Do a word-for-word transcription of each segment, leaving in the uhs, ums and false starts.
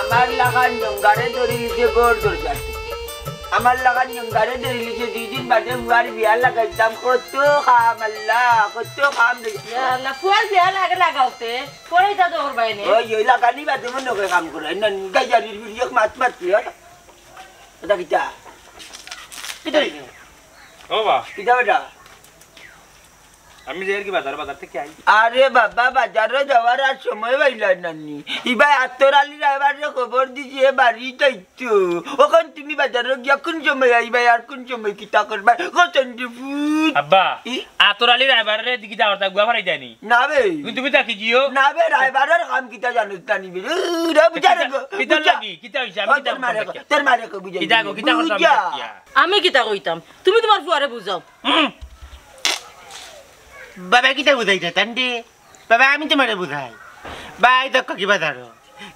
আমার লাখান জঙ্গারে ধরি নিছে ঘর দরজাত। আমার লাখান জঙ্গারে ধরি নিছে দুই দিন বাদে ফুয়ার বিয়া লাগাইতাম। কত কাম আল্লাহ, কত কাম রে। ইয়া আল্লাহ, ফুয়ার বিয়া লাগে লাগাওতে, পরে ইতা তো করবায় নে। ওই, ওই লাগানি বাদে মনে করে কাম করে। না, গাইয়ারির বিড়ি এক মাত মাত কি, হ্যাঁ? এটা কিতা? কিতা হইছে? ও বাবা। কিতা বেটা? আমি যাই আর কি বাজার, বাজার থাকি আই। আরে বাবা, বাজারো যাওয়ার আর সময় পাইলাম না নি। ইবায় আতর আলী রায়বারে খবর দিছি, এ বাড়িত আইতো। অখন তুমি বাজারো গিয়া কুন সময় আইবায় আর কুন সময় কিতা করবায়? ও চন্দ্রপুত। আব্বা, ই? আতর আলী রায়বারে দিকে যাওয়ার তা গুয়া ফারাই যায়নি। না বে। তুমি, তুমি তাকি জিও। না বে, রায়বারর কাম কিতা জানোস না নি বে? উ, রে, বুঝা রে গো, কিতা বুঝা। লাগি? কিতা হইছে? আমি ও, কিতা তোর মারে করতাম গো, দেখিয়া? তোর মারে গো, বুঝাই কিতা দিবি। গো, কিতা করতাম বুঝা। দেখিয়া? আমি কিতা কইতাম? তুমি তোমার ফুয়ারে বুঝাও। হুম। বাবা, কিতা বুঝাইতা তানরে? বাবা, আমি তোমারে বুঝাই। বাই, দেখো কি বাজারো।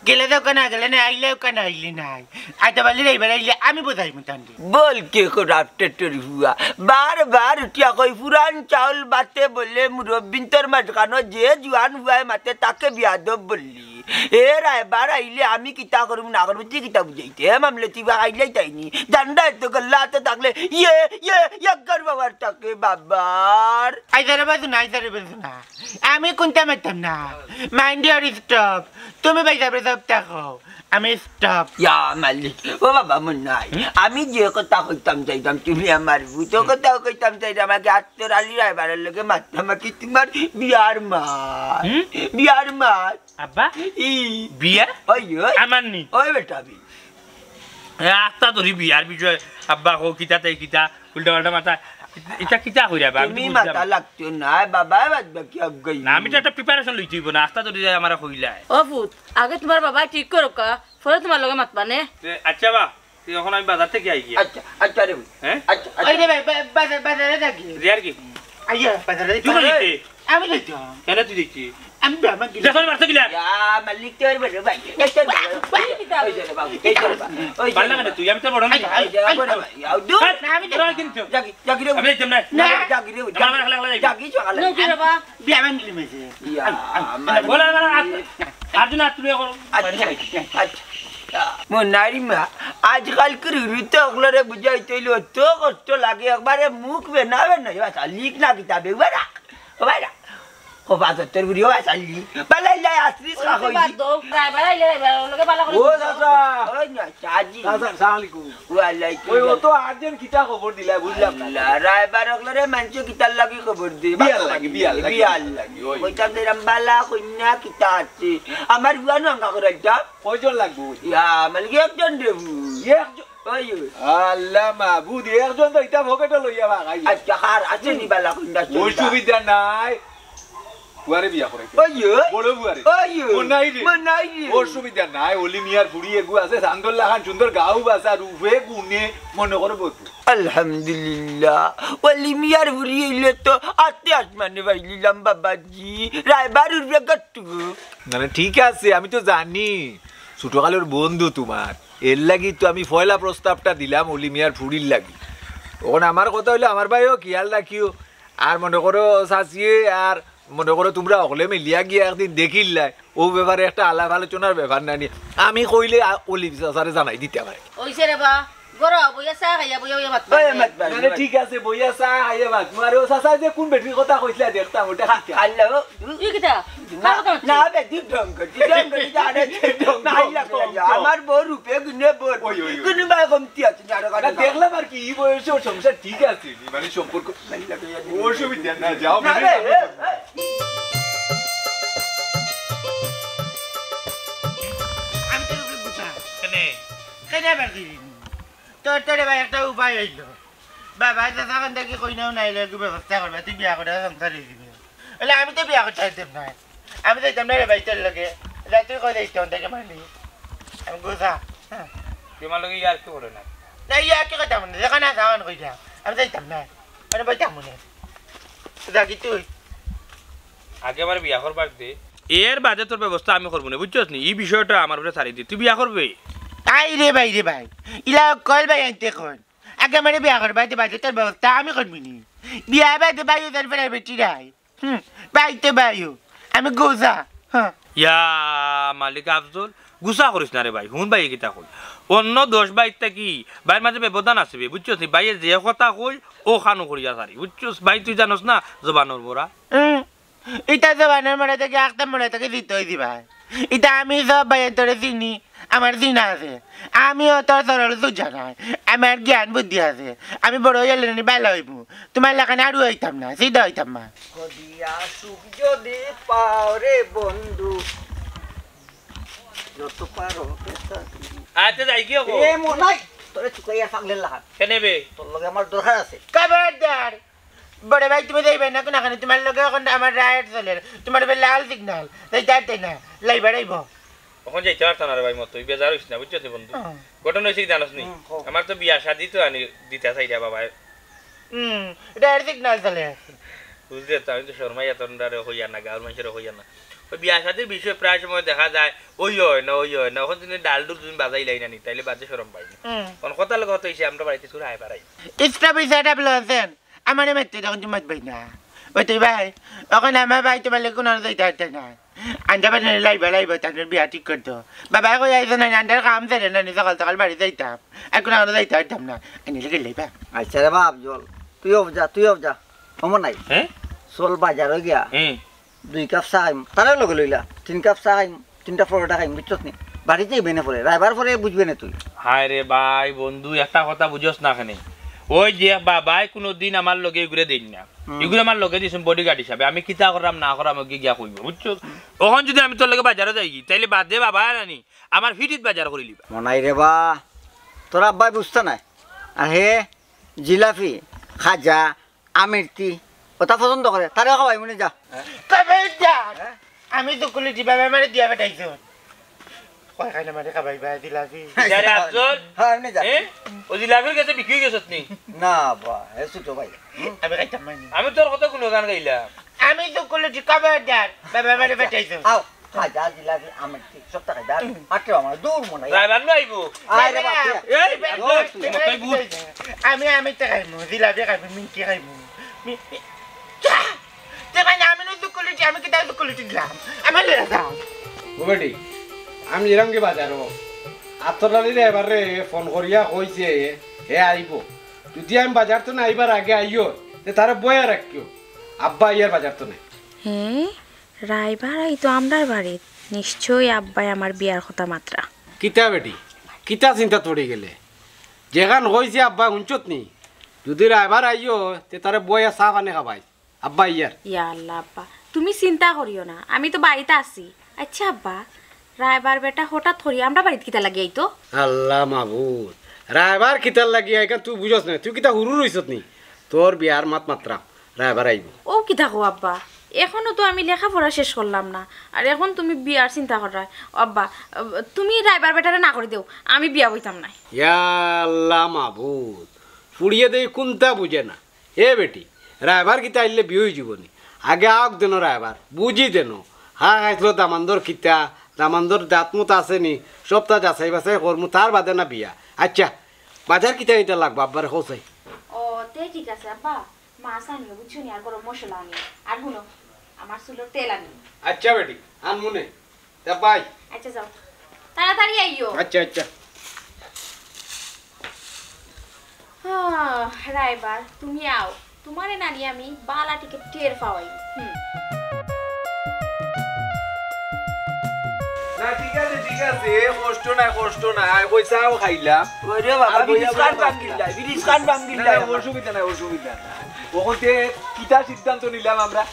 গেলে দেখো না, গেলে না, আইলে ওখানে আইলে নাই। আইতে পারলে এইবার আইলে আমি বুঝাইমু তানরে। বল কে খরাপ টেটর ফুয়া। বারবার উঠিয়া কই, ফুরান চাউল বাতে বলে মুরব্বিন তোর মাঝখানো যে জুয়ান ফুয়ায় মাতে তাকে বিয়াদব বললি। এ রায়বার আইলে আমি কিতা করমু না করমু, তুই কিতা বুঝাইতে? এ মামলে তুই বা আইলেই তাই নি। জান্ডা এত গল্লা হাতে থাকলে ইয়ে, ইয়ে, ইয়াক্কার বাবার থাকে বাবার। আইজারে বাজু না, আইজারে বাজু না। আমি কুনতা মারতাম না। Mind your stop। তুমি ভাই যাবে সব থাকো। আমি stop। ইয়া মালিক, ও বাবা মনাই, আমি যে কথা কইতাম চাইতাম, তুমি আমার ভূত কথা কইতাম চাইতাম, আমাকে আত্মর আলী রায়বারের লগে মাতামাতি তোমার বিয়ার মাত। হুম? বিয়ার মাত। আব্বা? ই। বিয়া? ওই, ওই। আমার নি। ওই বেটা, বি। এ, আস্তা ধরি বিয়ার বিষয়, আব্বা কও কিতা তাই কিতা, উল্টা পাল্টা মাথা। ইটা কিতা কইরা বা? আমি তো তুমি বুঝলাম মাথা না। লাগতো না, বাবা, বাদ বাকি আগে। না, আমি তো একটা preparation লইতে হইব না, আস্তা ধরি যায় আমারে কইলায়। ও পুত, আগে তোমার বাবা ঠিক করো কা, পরে তোমার লগে মাতবা নে। এ, আচ্ছা বা, তুই এখন আমি বাজার থেকে আই গিয়া। আচ্ছা, আচ্ছা রে। হ্যাঁ? আচ্ছা, আচ্ছা। ওই রে ভাই, বা-, বাজার, বাজারে থাকি। রিয়ার কি? আইয়া, বাজারে তুই কোন যাইতে? আমি যাইতাম। কেন তুই দেখছি? আমি বাবা গেলে। যখন মারতে গিলা। ইয়া, মালিক তোর বড় ভাই। এই তোর বড় ভাই। ওই যে রে বাবু, এই তোর বাবু। ওই যে পারলা রে কেন বাবু। তুই? আমি তো বড় না। আচ্ছা, ওই যে বড় ভাই। আও, দূর। হ্যাঁ? না, আমি তো তোরা কিন্তু। জাগি, জাগি রে। আমি যাইতাম না। না। জাগি রে, আমার জাগি। খেলা খেলা যাইবি। জাগি সকালে। না, কি রে বা? বিয়া ভাঙলি মেজে। ইয়া, আমি, আমি, মালিক। বলা, বলা, আর, আর দিন আর তুই এখন। আচ্ছা, আচ্ছা। মনারি মা, আজকালকার হুরুতা অকলরে বুঝাইতে অইলে অত কষ্ট লাগে, একবারে মুখ বেনা বেনা, বাস, লিখ না কিতাবে, উবারা, উবারা। ও বাজার তোর বুড়ি, ও বাস, লিখ। বালাই লাই আশ্রিস ওই খা তো কই বাদ দি। দাও, ড্রাইভার আইলে ড্রাইভার, ওর লগে বালা করে ও বুঝাও। চাচা। ওই না, চাচি। চাচা, আসসালামু আলাইকুম। ওয়ালাইকুম ওই, ও আসসালাম। তো আর্জেন্ট কিতা খবর দিলা, বুঝলাম না। আল্লাহ, রায়বার অকলরে মানষে কিতার লাগি খবর দে? বিয়ার লাগি, বিয়ার লাগি। বিয়ার লাগি, ওই। কইতাম যে এরম বালা কইন্যা কিতা আছে? আমার বুয়া নাম কাকর একটা। কয়জন লাগবো? ইয়া, মানে কি একজন দেবু? একজন? ওই, ওই। আল্লাহ মাবুদ, একজন তো ইটা পকেটে লইয়া ভাগাই। আচ্ছা, কার আছে নি বালা কইন্যা? অসুবিধা নাই। বুয়ারে বিয়া করাইতে। ওই যে। বড় বুয়ারে। ওই যে। মনাই রে। মনাই রে। অসুবিধা নাই, অলি মিয়ার ফুড়ি এগু আছে, চান্দর লাখান সুন্দর, গাউ বাসা, রূপে গুণে, মনে করো বলবো। আলহামদুলিল্লাহ, অলি মিয়ার ফুড়ি অইলে তো আতে আসমানে পাইলিলাম বাবাজি, রায়বার উঠবে গট্টু। মানে ঠিক আছে, আমি তো জানি, ছোটকালের বন্ধু তোমার, এর লাগি তো আমি পয়লা প্রস্তাবটা দিলাম অলি মিয়ার ফুড়ির লাগি। অখন আমার কথা অইলো, আমার ভাইও খেয়াল রাখিও, আর মনে করো চাচিয়ে আর মনে করো তুমরা অকলে মিলিয়া গিয়া একদিন দেখিল্লায়, অউ ব্যাপারে একটা আলাপ আলোচনার ব্যাপার নানি। আমি কইলে আ-, অলি চাচারে জানাই দিতা পারে। অইছে রে বা, ঘরো বইয়া চা খাইয়া বইয়া বইয়া মাতবা। ওই মাতবা, মানে মাতবা। ঠিক আছে, বইয়া চা খাইয়া মাতমু। আর ও চাচা যে কোন বেটির কথা কইছিলা দেখতাম, ওটা ঠিক আছে। আল্লাহ, ই কিতা? না, কার কথা না, হচ্ছে? বে, তুই ঢং কর, তুই ঢং কর, তুই জানে, তুই ঢং কর, না, আইলা কম, কম। আমার বউ রূপে গুণে বড়। ওই, ওই, ওই। কোনো ভাই কমতি আছে না, আর না, দেখলাম আর কি, এই বয়সে ওর সংসার ঠিক আছে, মানে সম্পর্ক অসুবিধা না, যাও, না, মানে রে, এ, এ। আমি তোর উপরে গুছা। কেনে? কেনে আবার কি? তোর, তোরে ভাই একটা উপায় অইলো। বাবা, চাচা খান থাকি কইনাও নাই, একটু ব্যবস্থা করবা, তুই বিয়া করে সংসার অই দিবি। বলে, আমি তো বিয়া করতে চাইতাম না। আমি যাইতাম না রে ভাই তোর লগে। যা তুই কই যাইতে হন থেকে মানি। আমি গুছা। হ্যাঁ। তুই আমার লগে ইয়ার কি করে না? না, ইয়ার কি কথা মনে? যেখানে আছে, আমার কই যা। আমি যাইতাম না। মানে বইতাম মনে। যাবি তুই? আগে আমার বিয়া করবার দে। এর বাদে তোর ব্যবস্থা আমি করবো না, বুঝছস নি? এই বিষয়টা আমার উপরে ছাড়ি দে। তুই বিয়া করবে? আই রে ভাই রে ভাই। ইলা কল ভাই আনতে কোন? আগে আমারে বিয়া করবা দে, বাদে তোর ব্যবস্থা আমি করবো নি। বিয়া বাদে ভাই তোর প্রাইভেটি রাই। হুম, ভাই তো ভাইও। আমি গুছা। হ্যাঁ। ইয়া। মালিক আফজল, গুসা করিস না রে ভাই। হুন ভাই, কিতা কই, অন্য দশ ভাইর থাকি ভাইর মাঝে ব্যবধান আছে বে, বুঝছস নি? ভাইয়ে যে কথা কই, অখানউ করিয়া সারি, বুঝছস? ভাই তুই জানোস না জবানর মরা। হুম, ইটা জবানর মরা থাকি, আখতা মরা থাকি জিততে অইছি ভাই। ইটা আমি সব ভাইয়াইন্তরে চিনি, আমার চিনা আছে। আমিও তোর সরল সুজা নায়, আমার জ্ঞান বুদ্ধি আছে। আমি বড় অইলে নি ভালা অইমু, তুমার লাখান আরু অইতাম না, সিধা অইতাম না। কদিয়া সুখ যদি পাও রে বন্ধু, যত পারো পেশা তুমি। আচ্ছা, যাই কি হবো? এ মনাই, তোরে চুকাইয়া পাগলের লাখান। কেনে বে? তোর লগে আমার দরকার আছে। খবরদার! বড় ভাই, তুমি যাইবায় না কুনাখানে? তুমার লগে অখন আমার রাইট চলের, তুমার উপরে লাল সিগনাল, যাইতায় পারতায় না, লাইবার আইবো। অখন যাইতায় পারতাম না রে ভাই, মত তুই বেজার অইস না, বুঝছস নি বন্ধু? হুম। ঘটনা অইছে কি জানোস নি? হুম, কও। আমার তো বিয়া শাদি তো আনি দিতা চাইরা বাবায়। হুম, রেড সিগনাল চলের। বুঝলে তো, আমি তো শরমাইয়া তন্ডারে কইয়ার না, গাঁওর মানষরে কইয়ার না। ওই বিয়া শাদির বিষয়ে প্রায় সময় দেখা যায়, ওই অয় না, ওই অয় না। অখন তুমি ডাল ডুল তুমি বাজাইলায় না নি, তাইলে বাদে শরম পাই না। হুম। অখন কথার লগে কথা অইছে, আমরার বাড়িত তোর আইবার আই। ইসরা বিষয়টা বলছেন, আমারে মারতে যখন তুমি মাতবায় না। ওই তুই ভাই, অখন আমার ভাই তুমার লগে কুনানো যাইতায় পারতায় না। আন্ডা বানালে লাইবা লাইবা, তানর বিয়া ঠিক করতো। বাবায় কই আইছে না, আন্ডার কাম ছেড়ে না, নি সকাল সকাল বাড়ি যাইতাম। আর কুনানো যাইতায় পারতাম না। আনি লেগে লাইবা। আচ্ছা রে বাপ, চল। তুইও যা, তুইও যা। অমর নাই। হ্যাঁ? চল বাজারো গিয়া। হুম। দুই কাপ চা খাইম। তারেও লগে লইলা। তিন কাপ চা খাইম। তিনটা পরোটা খাইম, বুঝছস নি? বাড়িত যাইবে না পরে। রাইবার পরে বুঝবে না তুই। হায় রে ভাই, বন্ধু, একটা কথা বুঝছস না কেনে? ওই যে বাবায় কুনুদিন আমার লগে ইগুরে দেইন না। হুম। ইগুরে আমার লগে দিছইন bodyguard হিসাবে। আমি কিতা কররাম না কররাম ওগি গিয়া কইবো, বুঝছস? অখন যুদি আমি তোর লগে বাজারো যাইগি, তাইলে বাদে বাবায় আর আনি, আমার ফিটিত বাজার করিলিবা। মনাই রে বা, তোর আব্বায় বুঝতা নায়। আর হে জিলাপি, খাজা, আমিরতি, ওটা পছন্দ করে, তারেও খাওয়াইমু নে, যা। কবে যা? হ্যাঁ? আমি তো কুলিটি বাবায় আমারে দিয়া পাঠাইছইন। কয় খাইলে আমারে খাবাইবা জিলাপি। যা রে আফজল। হ্যাঁ, এমনি যা। এ? ও জিলাপির গেছে বিক্রি অই গেছত নি? না বা, এ ছোট ভাই। হুম? আমি খাইতাম না নি। আমি তোর কত গুণগান গাইলাম। আমি তো কুলিটি খবরদার, বাবায় আমারে পাঠাইছইন। আও, খাজা, জিলাপি, আমিরতি, সবটা খাই, যা। হুম। আটকে আমার দূর মনে হয়। ড্রাইভার নু আইবো। আয় রে বাপ, এই, এই, ওই, তুই মতই বুঝ। আমি, আমি তো খাইমু, জিলাপি খাইমু, মিনকি খাইমু। মি-, মি-, চা! তে ভাই, আমি নু দুকুলিটি, আমি কিতা দুকুলিটি দিলাম? আমার লইয়া যাও। ও বেটি, আমি যেরাম কি বাজারো, আতর আলীরে এবারে ফোন করিয়া কইছে, হে আইবো। যুদি আমি বাজার তো না আইবার আগে আইও, তে তারে বয়া রাখিও। আব্বা আইয়ার বাজার তো নাই। হে? রায়বার আইতো আমরার বাড়িত, নিশ্চয় আব্বায় আমার বিয়ার কথা মাতরা। কিতা বেটি, কিতা চিন্তাত পড়ি গেলে? যেখান কইছে আব্বা হুনছত নি, যুদি রায়বার আইও, তে তারে বয়া চা পানি খাবাই। আব্বা ইয়ার। ইয়া আল্লাহ আব্বা, তুমি চিন্তা করিও না, আমি তো বাড়িত আছি। আচ্ছা আব্বা, রায়বার বেটা হঠাৎ করি আমরার বাড়িত কিতা লাগি আইতো? আল্লাহ মাবুদ, রায়বার কিতার লাগি আইকা তুই বুঝস না, তুই কিতা হুরু রইছত নি? তোর বিয়ার মাত মাতরা, রায়বার আইবো। ও কিতা কও আব্বা, এখনো তো আমি লেখাপড়া শেষ করলাম না, আর এখন তুমি বিয়ার চিন্তা কররায়। ও আব্বা, তুমি রায়বার বেটারে না করি দেও, আমি বিয়া বইতাম নায়। ইয়া আল্লাহ মাবুদ, ফুড়িয়ে দেই কুনতা বুঝে না। এ বেটি, রায়বার কিতা আইলে বিয়া অইযিবো নি? আগে আউক দেনো রায়বার, বুঝি দেনো। হা খাইছলো দামান্দর কিতা, দামান্দর দাঁত মুত আছে নি, সবতা যাচাই বাছাই করমু, তার বাদে না বিয়া। আচ্ছা, বাজার কিতা কিতা লাগবো আব্বারে কও চাই। ও, তে ঠিক আছে আব্বা, মাছ আনিও বুঝছো নি, আর গরম মশলা আনিও, আর হুনো, আমার চুলর তেল আনিও। আচ্ছা বেটি, আনমু নে। তা বাই। আচ্ছা, যাও। তাড়াতাড়ি আইও। আচ্ছা, আচ্ছা। আহ, রায়বার, তুমি আও। তুমারে নানি আমি বালা টিকে টের পাওয়াই। হুম। না, ঠিক আছে, ঠিক আছে। কষ্ট নাই, কষ্ট নাই। আয়, কই চাও খাইলাম। ওরে বাবা, আর বইয়া বিরিশ খান বইয়া ভাঙ্গিল যায়, বিরিশ খান ভাঙ্গিল না, যায় না, আমার। অসুবিধা নাই, অসুবিধা নাই। অখন তে কিতা সিদ্ধান্ত নিলাম আমরা?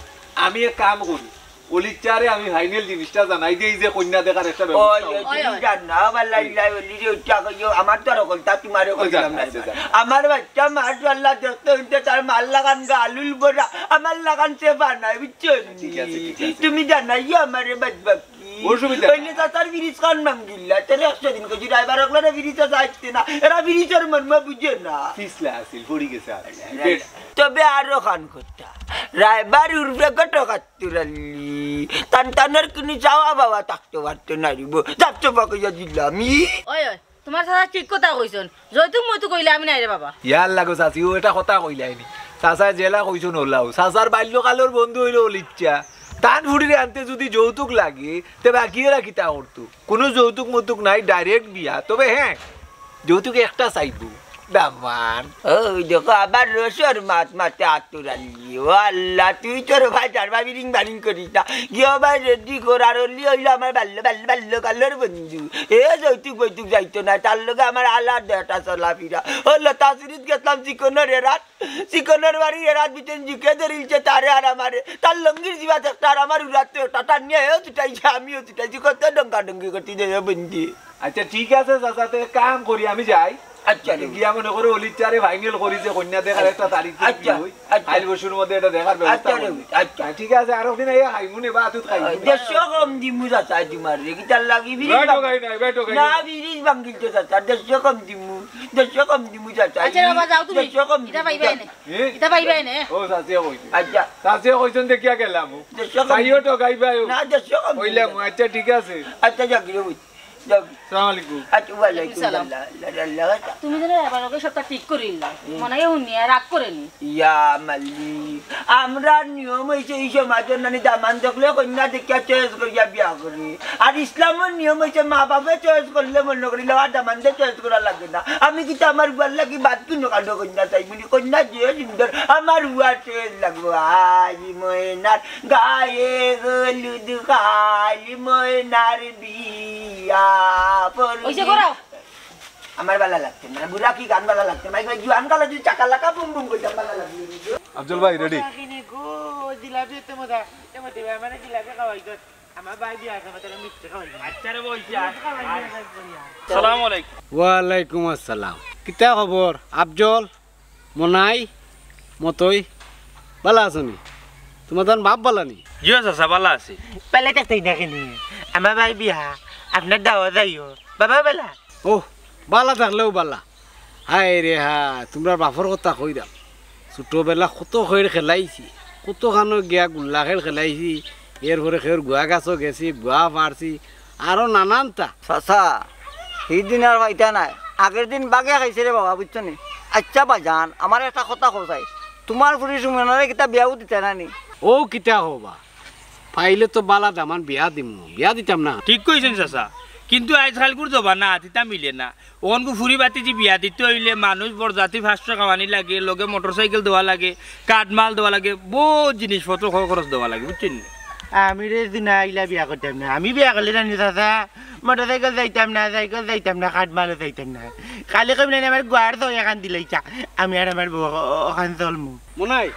আমি এক কাম করি, অলিচ্চারে আমি ফাইনাল জিনিসটা জানাই দেই যে কইন্যা দেখার একটা ব্যবস্থা অয়, অয়। তুমি জান না, আমার লাই লাই অলি যে ওইটা কইও, আমার তো আর হকলতা, তুমারে ওই কইলাম জান, না। আচ্ছা, জান। আমার বাচ্চা মাশাআল্লাহ দেখতে হইতে তার মার লাখান গালুল বড়া, আমার লাখান সে বানাই, বুঝছো নি? ঠিক আছে, ঠিক আছে। তুমি জানাইও আমারে বাদ বাকি। অসুবিধা নাই। অইলে তাতার বিরিশ খান ভাঙ্গিল্লা, তোর একশো দিন কইছি, রায়বার অকলরে বিরিশ আছে আইতে না, এরা বিরিশর মর্ম বুঝে না। পিছলা আছিল, পড়ি গেছে আর। তবে আরো খান করতা। রায়বার উর্ফে ঘটকাত্তুর আলী। তান তানর কুনু চাওয়া বাবা থাকতে পারতো না রিবো। চাপ চাপা কইয়া দিলাম। ই? ওই, ওই, তুমার চাচা ঠিক কথা কইছইন। যৌতুক মৌতুক অইলে আমি নাই রে বাবা। ইয়ার লাগো চাচি, ও এটা কথা কইলাইনি। চাচায় যেলা কইছইন ওলাও। চাচার বাল্যকালর বন্ধু অইলো অলিচ্চা। তান ফুড়িরে আনতে যুদি যৌতুক লাগে, তে বাকি এরা কিতা করতো? কুনু যৌতুক মৌতুক নাই, direct বিয়া। তবে হ্যাঁ, যৌতুক একটা চাইবো, দামান। ওই দেখো, আবার রসর মাত মাতে আতুর আলী। ও আল্লাহ, তুই তোর ভাই তার ভাবি রিং বারিং করিস না। গিয়ে ভাই রেডি করার অলি অইলো আমার বাল্য, বাল্য, বাল্যকালর বন্ধু। এ যৌতুক বৈতুক যাইতো না, তার লগে আমার আলাদা একটা চলাফিরা। ও লতা সিরিজ গেছিলাম চিকনর এরাত, চিকনর বাড়ি এরাত বিতেন জুকে ধরিলছে তারে আর আমারে। তার লঙ্গির জিবাত একটা আর আমার উড়াতে একটা, টানিয়া এও ছুটাইছে, আমিও ছুটাইছি, কত ডঙ্গা ডঙ্গি করতে যাই বন্ধু। আচ্ছা, ঠিক আছে চাচা, তো এক কাম করি, আমি যাই। আচ্ছা রে। গিয়া মনে করো অলির চারে final করি যে কইন্যা দেখার একটা তারিখ ঠিক আচ্ছা, হই। আচ্ছা। কাইল পরশুর মধ্যে এটা দেখার ব্যবস্থা আচ্ছা রে, করি। আচ্ছা। হ্যাঁ, ঠিক আছে, আর একদিন এই খাইমু নে বা তুই খাইমু নে। দেড়শো কম দিমু চাচা তোমার রে, কিতা লাগি বিড়ি বেটো খাই নাই, বেটো খাই না, নাই। বিড়ি ভাঙ্গিল তো চাচা, দেড়শো কম দিমু, দেড়শো কম দিমু চাচা। আচ্ছা বাবা, যাও তুমি। দেড়শো কম ইটা দিমু পাইবাই চাচা। নে। এ? ইটা পাইবাই নে। ও, চাচিয়ে কইছে। আচ্ছা। চাচিয়ে কইছেন, দেখিয়া গেলাম। দেড়শো কম খাইও তো খাইবাই ও। না, দেড়শো কম কইলাম, দিমু। আচ্ছা, ঠিক আছে। আচ্ছা, যাক রে, বুঝ। যাও। সালাম আলাইকুম। আচ্ছা, ওয়ালাইকুম সালাম। আল্লাহ, আল্লাহ, আল্লাহ। তুমি যেন এবার ওকে সবটা ঠিক করিল না। হুম। মনে হয় হুনিয়া রাগ করে নি। ইয়া মালিক, আমরার নিয়ম হইছে এই সমাজর নানি দামান দেখলে কইন্যা দেখিয়া choice করিয়া বিয়া করি। আর ইসলামর নিয়ম হইছে মা বাপে choice করলে মনে করিলে আর দামান্দে choice করা লাগে না। আমি কিন্তু আমার বুয়ার লাগি বাদ কিনো কালো কইন্যা চাই বলি, কইন্যা যে সুন্দর আমার বুয়ার choice লাগবো। আই ময়নার গায়ে হলুদ খালি ময়নার বিয়া পড়ি। ওই যে ঘোরাও। আমার বালা লাগতো না, বুড়া কি গান বালা লাগতো না, এই জুয়ান কালো যদি চাকা লাকা বুম বুম করতাম বালা লাগতো। আফজল ভাই, ready? জিলাপি এত মজা, এত মজা, মানে জিলাপি খাওয়াই তো। আমার ভাই বিয়া আছে, আমার তাহলে মিষ্টি খাওয়াই। আচ্ছা রে, বইছি আর। আসসালামু আলাইকুম। ওয়ালাইকুম আসসালাম। কিতা খবর আফজল? মনাই, মতই, বালা আছো নি? তোমার তান বাপ বালা নি? জি ও চাচা, বালা আছি। বালা থাকতেই না কেনে? আমার ভাই বিয়া, আপনার দাওয়াত যাইও। বাবা বালা? ও, বালা থাকলেও বালা। হায় রে হায়, তোমরার বাপর কথা কইরাম। ছোটবেলা কত খেড় খেলাইছি, কত খানো গিয়া গুল্লা খেড় খেলাইছি, এরপরে খেড় গুয়া গাছো গেছি, গুয়া পারছি, আরো নানানতা। চাচা, সেই দিন আর পাইতা নাই, আগের দিন বাগে খাইছে রে বাবা, বুঝছো নি? আচ্ছা বাজান, আমার একটা কথা কও চাই, তোমার ফুড়ি সুমনারে কিতা বিয়াও দিতা না নি? ও কিতা কও বা, পাইলে তো বালা দামান বিয়া দিমু, বিয়া দিতাম না? ঠিক কইছেন চাচা, কিন্তু আইজকালকুর জমানাত ইতা মিলে না। অনকু ফুড়ি বাতিজি বিয়া দিতে অইলে মানুষ বরযাত্রী পাঁচশো খাওয়ানি লাগে, লগে মোটরসাইকেল দেওয়া লাগে, কাঠমাল দেওয়া লাগে, বউত জিনিসপত্র খ-, খরচ দেওয়া লাগে, বুঝছেন নি? আমি রে জুনা ইলা বিয়া করতাম না। আমি বিয়া করলে জানি চাচা, মোটরসাইকেল যাইতাম না, সাইকেল যাইতাম না, কাঠমালও যাইতাম না। খালি কইবি না, আমার গুয়ার দই এখান দিলাইতা। আমি আর আমার বউ অ-, অখান চলমু। মনাই,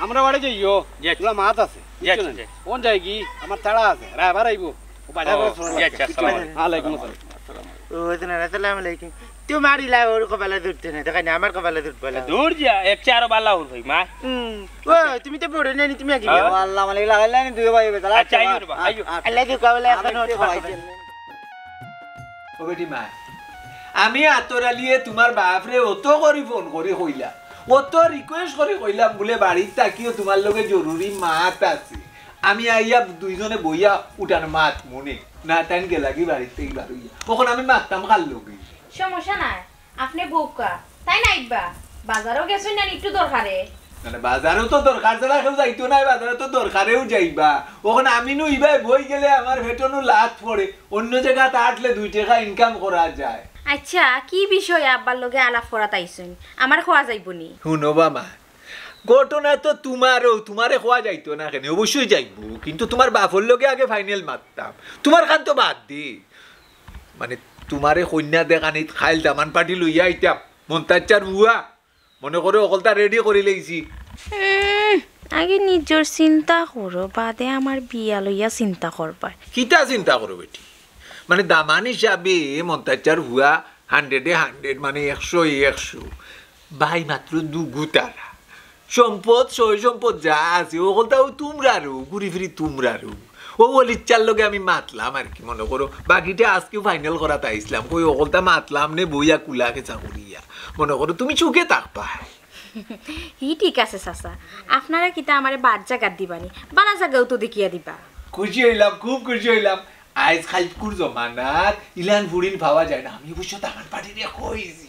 আমরা বাড়ি যাইও। জি, আচ্ছা। তোরা মাত আছে, জি, আচ্ছা, বুঝছো না? জি। কোন যাই কি? আমার তাড়া আছে, রায়বার আইবো। ও, বাজার ও, করে চলো জি, লাগবে। আচ্ছা, আসসালামু আলাইকুম। ওয়ালাইকুম আসসালাম। ও, জনাব, আসসালামু আলাইকুম। তোমার ইলা ওর কপালে জুটছে না, দেখো না, আমার কপালে জুটবো না। দূর যা, এর চেয়ে আরো বালা ওর ভাই, মা। হুম। ও, তুমি তো বড় নানি, তুমি আগে হ্যাঁ? যাও। ও আল্লাহ, মানে লাগাইলে নি দুই ভাই বেটা। আচ্ছা, আইও রে বা, আইও। আল্লাহ দি কপালে আমি এখন তো ওর খাওয়াই কপালে। দিন। ও বেটি মা, আমি আতর আলিয়ে তোমার বাপরে অত করি ফোন করি কইলাম, অত request করি কইলাম বুলে বাড়িত থাকিও, তোমার লগে জরুরি মাত আছে। আমি আইয়া দুইজনে বইয়া উঠান মাত মনে না, তাইন গেলাগি বাড়িত থাকি বার অইয়া। অখন আমি মাততাম কার লগে? সমস্যা নাই, আপনে বউক্কা, তাইন আইবা। বাজারও গেছইন না একটু দরকারে। মানে বাজারও তো দরকার ছাড়া কেউ যাইতো নায়, বাজারে তো দরকারেও যাইবা। অখন আমি নু ইবায় বই গেলে আমার পেটো নু লাত পড়ে, অন্য জাগাত আটলে দুই টেকা income করা যায়। আচ্ছা, কি বিষয়ে আব্বার লগে আলাপ করাত আইছইন? আমারে কওয়া যাইবো নি? হুনো বা মা, ঘটনা তো তোমারও, তোমারে কওয়া যাইতো না কেনে? অবশ্যই যাইবো, কিন্তু তোমার বাপর লগে আগে final মাততাম। তোমার খান তো বাদ দি, মানে, তোমারে কইন্যা দেখানিত কাইল দামান party লইয়া আইতাম, মন্তাজ চাচার ফুয়া, মনে করো হকলতা ready করি লইছি। উম, আগে নিজর চিন্তা করো, বাদে আমার বিয়া লইয়া চিন্তা করবায়। কিতা চিন্তা করো বেটি? মানে দামান হিসাবে মন্তাজ চাচার ফুয়া hundred এ hundred, মানে একশো এ একশো। ভাই মাত্র দুগু তারা। সম্পদ, সয় সম্পদ যা আছে, হকলতাউ তুমরারউ, ঘুরি ফিরি তুমরারউ। ও অলির চাচার লগে আমি মাতলাম আর কি, মনে করো, বাকিটা আজকেউ final করাত আইছলাম, কই হকলতা মাতলাম নে বইয়া কুলা কেচা করিয়া। মনে করো, তুমি সুখে থাকবায়। হি ঠিক আছে চাচা, আপনারা কিতা আমারে বাদ জাগাত দিবা নি? বালা জাগাউ তো দেখিয়া দিবা। খুশি অইলাম, খুব খুশি অইলাম। আইজ কাইলকুর জমানাত ইলান ফুড়িন পাওয়া যায় না। আমি অবশ্য দামান party রে কইছি।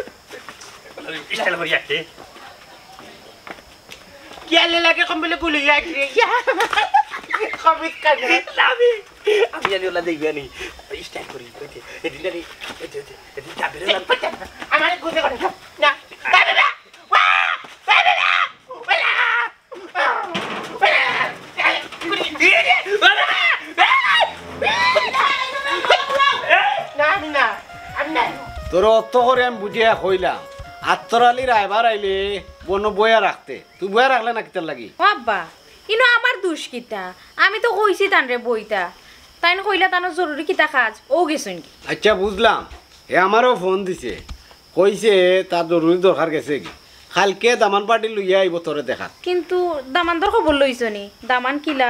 স্টাইল করি আটে। কি আলে লাগে কম বলে গুলি আটে। কমিক কাটে। আমি, আমি জানি ওলা দেখবে নি। স্টাইল করি। ওই যে, এদিন জানি, ওই যে, ওই যে, এদিন যাবে রে। আমার গুলি করে। না। বাবা, বাবা। ওয়া! বাবা, বাবা। ওলা। না, আমি না, আমি না। তোর অত করে আমি বুঝিয়া কইলাম, আত্তর আলী রায়বার আইলে বনো বয়া রাখতে, তুই বয়া রাখলে না কিতার লাগি? ও আব্বা, ইনো আমার দুষ কিতা? আমি তো কইছি তানরে বইতা, তাইন কইলা তানর জরুরি কিতা কাজ, ও গেছইন গি। আচ্ছা, বুঝলাম, হে আমারও ফোন দিছে, কইছে তার জরুরি দরকার গেছে গি। কালকে দামান পার্টি লইয়া আইবো তোরে দেখাত। কিন্তু দামান্দর খবর লইছো নি? দামান কিলা,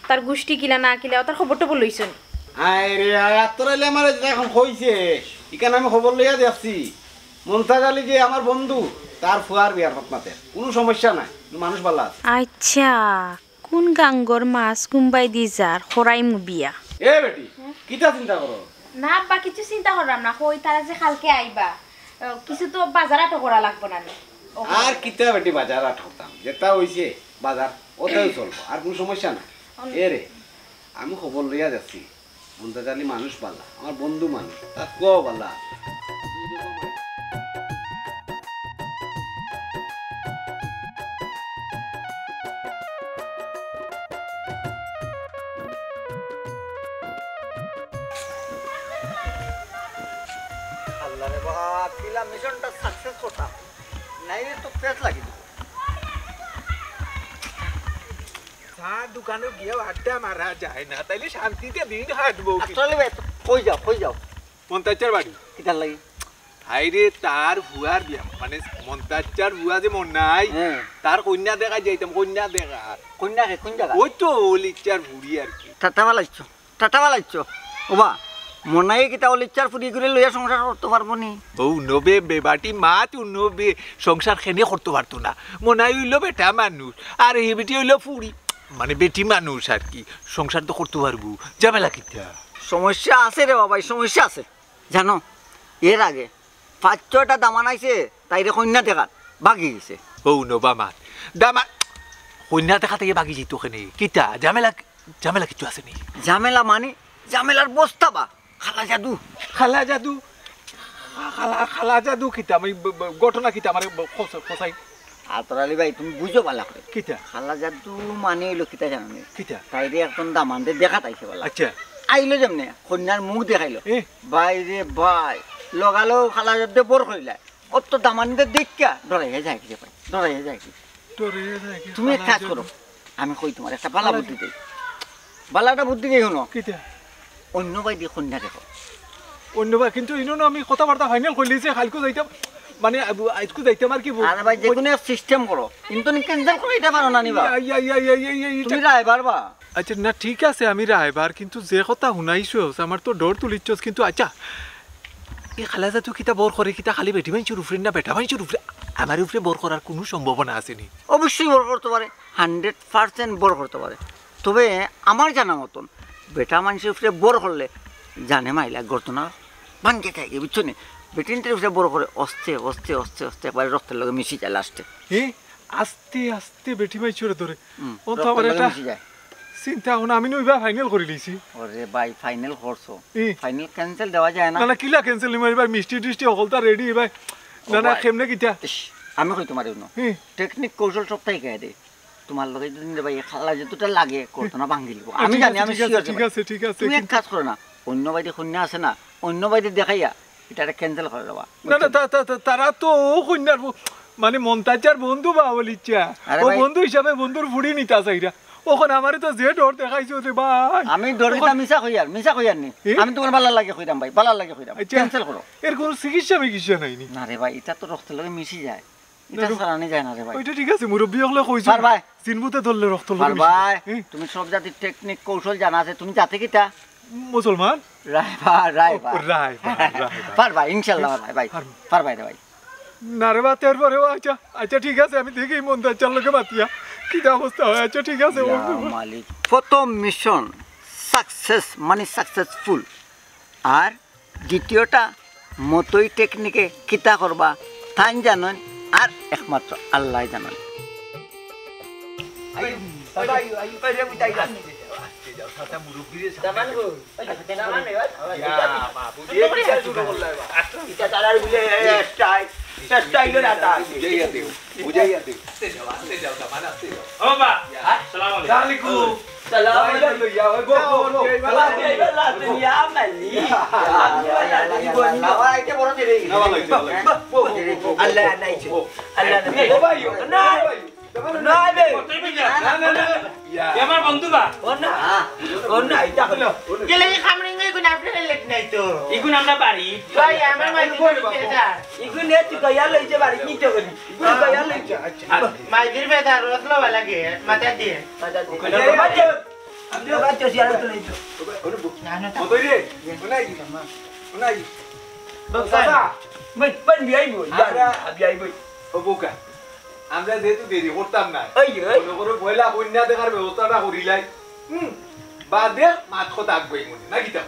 তার গুষ্টি কিলা না কিলা, তার খবর টবর লইছো নি? আয় রে আয়, আত্তর আলী আমারে যেটা এখন কইছে, ইখান আমি খবর লইয়া দেখছি। মন্তাজ আলী যে আমার বন্ধু, তার ফুয়ার বিয়ার হকমাতে। কুনু সমস্যা নাই, মানুষ ভালা আছে। আচ্ছা, কুন গাঙ্গর মাছ কুম্বাই দি যার, খরাই মুবিয়া। এ বেটি, কিতা চিন্তা করো? না আব্বা, কিছু চিন্তা করলাম না। কই তারা যে কালকে আইবা, আহ, কিছু তো বাজার আটো করা লাগবো না নি? ও আর কিতা বেটি বাজার আট করতাম, যেটা হইছে বাজার, ওটাই চলবো, আর কোনো সমস্যা নাই। এ রে, আমি খবর লইয়া যাচ্ছি, মন্তাজ আলী মানুষ বালা, আমার বন্ধু মানুষ, তার কুয়াও বালা। আল্লাহ রে বাপ, কিলা মিশনটা সাকসেস করতাম, নাইলে তো পেট লাগি দিত। চা দোকানো গিয়াও আড্ডা মারা যায় না, তাইলে শান্তিতে দিন কাটবো কি? আসলে ভাই, কই যাও, কই যাও? মন্তাজ্জার বাড়ি। কিতার লাগি? হায়রে, তার ফুয়ার বিয়া, মানে মন্তাজ্জার ফুয়া যে মনাই, হ্যাঁ। তার কইন্যা দেখা যাইতাম, কইন্যা দেখা। কইন্যা কে, কোন জাগা? ওই তো অলিচ্চার ফুড়ি আর কি। টাটা বালাইছো, টাটা বালাইছো। ওবা, মনাই কিতা অলিচ্চার ফুড়ি করে লইয়া সংসার করতে পারবো নি? ও নবে বেবাটি মা, তুই নবে সংসার খেনে করতে পারতো না। মনাই হইলো বেটা মানুষ, আর এই বেটি হইলো ফুড়ি, মানে বেটি মানুষ আর কি। সংসার তো করতে পারবো, ঝামেলা কিতা? সমস্যা আছে রে বাবা, এই সমস্যা আছে। জানো, এর আগে পাঁচ ছয়টা দামান আইছে, তাইরে কইন্যা দেখাত ভাগি গেছে। ও নবা মাত, দামান কইন্যা দেখাত ভাগি যাইতো কেনে? কিতা ঝামেলা? ঝামেলা কিছু আছে নি? ঝামেলা মানে, ঝামেলার বস্তা বা, খালা জাদু। খালা জাদু? খালা, খালা জাদু কিতা? আমি ব-, ব-, ঘটনা কিতা? আমার ব-, খোঁজ-, খোঁজাই। আতর আলী ভাই, তুমি বুঝো ভালা করে। কিতা? খালা জাদু মানে হইলো কিতা জানো নি? কিতা? তাইরে একজন দামান্দে দেখাত আইছে বালা। আচ্ছা। আইলো যেমনে, কইন্যার মুখ দেখাইলো। এ? ভাই রে ভাই, লগালগ খালা জাদু বর করিলা। অত দামান্দে দেখিয়া ডরাইয়া যায় কি রে ভাই? ডরাইয়া যায় কি? ডরাইয়া যায় কি? তুমি এক কাজ করো, আমি কই তোমার একটা বালা বুদ্ধি দেই। বালা একটা বুদ্ধি দেই, হুনো। কিতা? অন্য বায়দি কইন্যা দেখো। অন্য বায়, কিন্তু ইনো না আমি কথাবার্তা ফাইনাল করিলিছি, কাইলকু যাইতাম, মানে, আইজকু যাইতাম আর কি। আরে ভাই, যেকোনো এক সিস্টেম করো, কিন্তু তুমি ক্যান্সেল করে দিতে পারো না নি বা। ইয়া, ইয়া, ইয়া, ইয়া, ইয়া, ইয়া, ইয়া, তুমি রায়বার বা। আচ্ছা, না, ঠিক আছে, আমি রায়বার, কিন্তু যে কথা হুনাইছস, আমার তো ডর তুলিছস, কিন্তু আচ্ছা, এই খালা জাদু কিতা বর করে, কিতা খালি বেটি মাইনষর উপরে না বেটা মাইনষর উপরে? আমার উপরে বর করার কোনো সম্ভাবনা আছে নি? অবশ্যই বর করতে পারে, হান্ড্রেড পার্সেন্ট বর করতে পারে। তবে আমার জানা মতন বেটা মাইনষর উপরে বর করলে জানে মাইলা গর্দনা ভাঙ্গে থাকে, বুঝছো নি? বেটিন্তর উপরে বর করে আস্তে, আস্তে, আস্তে, আস্তে একবারে রক্তর লগে মিশি যায় লাস্টে। এ? আস্তে আস্তে বেটি মাইনষরে ধরে। হুম, অন তো রক্তর আবার লগে এটা মিশি যায়। চিন্তা ভাবনা আমি নু ইবার ফাইনাল করিলিছি। ওরে ভাই, ফাইনাল করছো? ই। ফাইনাল ক্যান্সেল দেওয়া যায় না? না, না, কিলা ক্যান্সেল নিমু? এবার মিষ্টি টিষ্টি হকলতা রেডি, এবার। ও না, না, ভাই। কেমনে কিতা? ইস, আমি কই তোমারে হুনো। হুম। টেকনিক কৌশল সবটাই শিখাই দে। তোমার লগে যদি রে ভাই খালা জাদুটা লাগে, করতো না ভাঙ্গিলিব। আ, আমি ঠিক জানি, আছে, আমি ঠিক আছে, শিওর ঠিক ভাই। আছে, ঠিক আছে, তুমি এক কিন্তু কাজ করো না, অন্য বায়দি কইন্যা আছে না, অন্য বায়দি দেখাইয়া এটারে ক্যান্সেল করে দেবা। না, না, তা-, তা-, তা-, তারা তো ও কইন্যার ব-, মানে মন্তাজ্জার বন্ধু বা অলিচ্ছা। আরে ও ভাই। বন্ধু হিসাবে বন্ধুর ফুড়ি নিতা চাইরা। অখন আমারে তো যে ডর দেখাইছো রে ভাই। আমি ডর অখন কিতা মিছা কইয়ার, মিছা কইয়ার নি। এ? আমি তোমার বালার লাগি কইরাম ভাই, বালার লাগি কইরাম। আচ্ছা। ক্যান্সেল করো। এর কোনো চিকিৎসা মিকিৎসা নাই নি? না রে ভাই, এটা তো রক্তর লগে মিশি যায়। এটা না, না। ছাড়ানি যায় না রে ভাই। ওইটা ঠিক আছে, মুরব্বি অকলে কইছো। পারবায়। জিনবুতে ধরলে রক্তর লগে মিশি যায়। পারবায়। এ? তুমি সব জাতির টেকনিক কৌশল জানা আছে, তুমি জাতে কিতা? মুসলমান? রায়বার, রায়বার। ও, রায়বার, রায়বার। পারবায়, ইনশাল্লাহ, ভাই, ভাই। পারবো। পারবায় রে ভাই। না রে বা, তের পরেও আচ্ছা, আচ্ছা, ঠিক আছে, আমি দেখি মন্তাজ্জার লগে মাতিয়া কিতা অবস্থা হয়। আচ্ছা, ঠিক আছে, ইয়া বন্ধু। মালিক, প্রথম মিশন সাকসেস, মানে সাকসেসফুল। আর দ্বিতীয়টা মতই টেকনিকে কিতা করবা, তাইন জানইন, আর একমাত্র আল্লায় জানইন। আইও, আইও, আইও, আইও, আইও, আইও, আইও। আস্তে যাও, চাচা মুরব্বিরে সামনে। দামান গো, ওই যে, দামান গো। ইয়া, বাবু, এ বিচার শুরু করলা এবার। ইটা তারার বুলে, এ, স্টাইল, স্টাইল না তার। বুঝাইয়া দেও, বুঝাইয়া দেও। আস্তে যাও, আস্তে যাও, দামান, আস্তে যাও। ও বাবা, ইয়া। সালাম আলাইকুম। ওয়ালাইকুম। সালাম আলাইকুম। ইয়া, ওই বউ, বউ, বউ। বাবা, এই বেলা তো ইয়া মালি। ইয়া, ইয়া, ইয়া, ইয়া, ইয়া। বাবা, আইতে বড় দেরি হয়ে গেছে। না, ভালো হয়েছে, ভালো হয়েছে। বউ, বউ, বউ, বউ। আল্লাহ নাই। বউ। আল্লাহ নাই। ও ভাই, ও না। ভাই। না, বে। না, না, না, না। ইয়া। এ আমার বন্ধু বা? ও না। ও না, এটা হলো। গেলে এই খামরিং এগুন আপনার লেট নাই তো। এগুন আমরা বাড়ি। ভাই, আমার মাঝে বল, বল, বল। ইগুন এ তুই গয়া লইছে বাড়ি, কি তো করি? ইগুন গয়া লইছে। আচ্ছা। মাইজির বেটা রোজ লওয়া লাগে, মাথা দিয়ে। মাথা দিয়ে। আচ্ছা, বাচ্চা, আপনি বাচ্চা সিয়ারা তো লইতো। না, না, তা- কত রে? কোনাই? কোনাই? বাবা, চাচা। বন, বন, বিয়াই বই। আমরা বিয়াই বই। ও বোকা। আমরা যেহেতু দেরি করতাম না, ওই, ওই। মনে করো পয়লা কইন্যা দেখার ব্যবস্থাটা করিলাই। হুম, বাদে মাত কথা আগুয়াই মনে, না কিতা?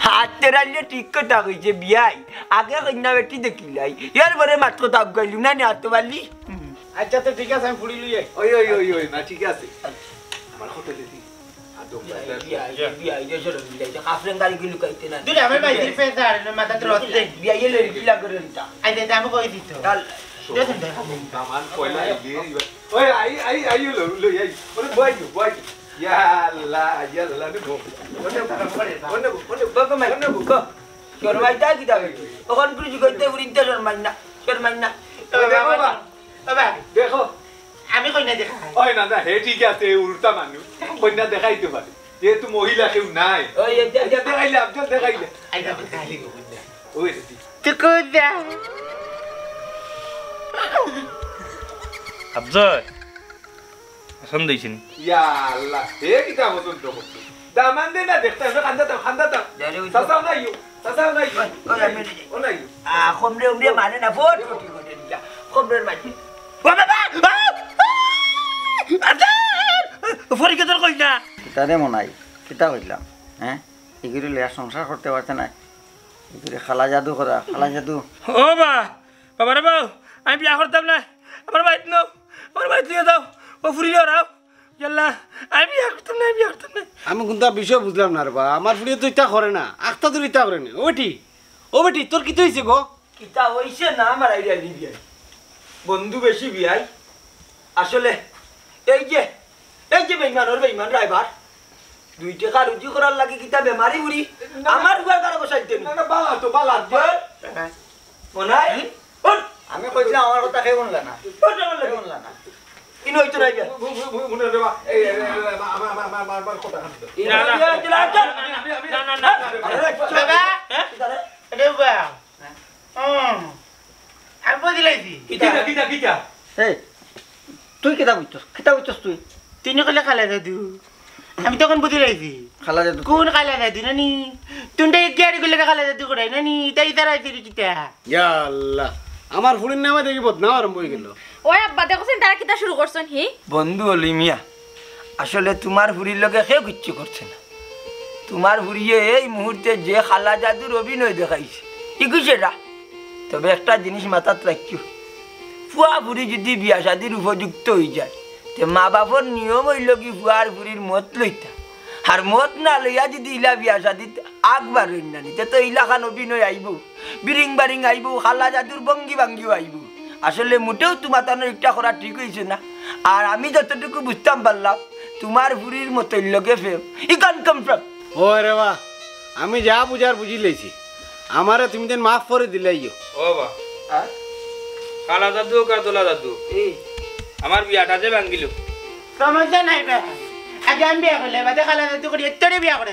হাতে রাইলে ঠিক কথা কইছে বিয়াই, আগে কইন্যা বেটি দেখিলাই, এর পরে মাত কথা আগুয়াইলু না, নি আতো বালি। আচ্ছা, তো ঠিক আছে, আমি ফুড়ি লই আই। ওই, ওই, ওই, ওই, না, ঠিক আছে। আমার কথা দিদি। বিয়াই, বিয়াই, বিয়াই, যে সরম বিয়াই, যে কাফরেন গাড়ি গুলো কাইতে না। দুরে, আমার ভাই দিল ফেস আর মাথা তো রস দেই। বিয়াই এলে কি লাগবে রে এটা? আই দে, আমি কই দিত। চল। দেখুন, দেখুন। দামান পয়লা এগিয়ে এবার। ওই, আই, আই, আই, লো, লো, আই। ওরে, বয়, বয়। ইয়া আল্লাহ, ইয়া আল্লাহ, নে বউ। ওনে, ওনে, ওনে, ওনে, বাবা, মা, ওনে, বাবা। শরমাইতা কিতা বেটি? ওখান করে জিগাইতে উড়িনতে শরমাই না, শরমাই না। ওই দেখো বা। বাবা। দেখো। আমি কইন্যা দেখাই। ওই না, না, হে ঠিক আছে, উল্টা মানুষ। কইন্যা দেখাইতে পারে। যেহেতু মহিলা কেউ নাই। ওই, এই যে, এই যে, দেখাইলে, আফজল দেখাইলে। আই না, দেখাই। ওই রে, ঠিক। তুই কই যা? আফজল, পছন্দ হইছে নি? ইয়া আল্লাহ, হে কিতা পছন্দ করছে? দামান দে না, দেখতে হবে, খান্দা দাও, খান্দা দাও। চাচাও নাই, চাচাও নাই। ওই, ওই, আমি ও নাই। আ, কমরে উমরে মানে না, ভোট, ভোট, ভোট, ভোট, কমরের মাঝে। ও বাবা! আ! আ! আফজল! ফরিকে তোর কই না? কিতা রে মনাই? কিতা কইলাম? হ্যাঁ? ইগুরে লইয়া সংসার করতে পারতে না। ইগুরে খালা জাদু করা, খালা জাদু। ও বা! বাবা রে বাউ, আমি বিয়া করতাম না। আমার বাইত নু, আমার বাইত লইয়া যাও। ও ফুড়ি লইয়া রাও। ইয়াল্লা, আমি বিয়া করতাম না, আমি বিয়া করতাম না। আমি কুনতা বিষয় বুঝলাম না রে বা। আমার ফুড়িয়ে তো ইতা করে না, আখতা দূর ইতা করে না। ও বেটি, ও বেটি, তোর কিতা হইছে গো? কিতা হইছে না আমার আইডিয়া দিবি আই। বন্ধু বেশি বিয়াই। আসলে এই যে, এই যে বেইমান, ওর বেইমান ড্রাইভার। দুই টেকা রুজি করার লাগি কিতা বেমারি উড়ি। না, না। আমার উয়ার কারো বসাইতে নি। না, না, বালা তো, বালা। মনাই? হুম? ওর আমি কইছিলাম, আমার কথা কেউ শুনলা না। ওর আমার লাগে। কেউ শুনলা না। ইনো হইতো না, এই যে। বু-, বু-, বু-, বু-, বুঝলে রে বা, এই, এই, এই, এই, মা, মা, কথা কান দিও। ইনো না, না। হইতো না, চল। না, না, না, না। আরে, চল। বাবা। হ্যাঁ? এটা বাবা। হুম। আমি বুঝি লাইছি। কিতা, কিতা, কিতা? এই, তুই কিতা বুঝছস? কিতা বুঝছস তুই? তুই না কইলে খালা জাদু। আমি তখন বুঝি লাইছি। খালা জাদু। কোন খালা জাদু নানি? তুমরা এক গাড়ি গুলোকে খালা জাদু করাই নানি? তাই তারা আইছে কিতা? ইয়া আল্লাহ, আমার ফুড়ির নামে দেখি বদনাম আরম্ভ হয়ে গেল। ওই আব্বা, দেখছেন তারা কিতা শুরু করছেন, হি? বন্ধু অলি মিয়া, আসলে তোমার ফুড়ির লগে কেউ কিচ্ছু করছে না। তোমার ফুড়িয়ে এই মুহূর্তে যে খালা জাদুর অভিনয় দেখাইছে, ইগু সেটা। তবে একটা জিনিস মাথাত রাখিও, ফুয়া ফুড়ি যদি বিয়া শাদির উপযুক্ত হয়ে যায়, তে মা বাপর নিয়ম হইল কি ফুয়ার ফুড়ির মত লইতা। আর মত না লইয়া যদি ইলা বিয়া শাদিত আগ বাড়ইন না নি, তে তো ইলাখান অভিনয় আইবো, বিরিং বারিং আইবো, খালা জাদুর ভঙ্গি ভাঙ্গিও আইবো। আসলে মোটেও তোমার তানোর একটা করা ঠিক হইছে না। আর আমি যতটুকু বুঝতাম পারলাম, তোমার ফুড়ির মতোর লগে প্রেম, it can't come from। ও রে বা, আমি যা বুঝার বুঝি লইছি, আমারে তুমি দিন মাফ করে দিলাইও। ও বা, হ্যাঁ? কালা জাদু হোক আর দোলা জাদু হোক, এই। আমার বিয়াটা যে ভাঙ্গিল। সমস্যা নাই বে, আগে আমি বিয়া করলে, বাদে কালা জাদু করি, এত্তরে বিয়া করে।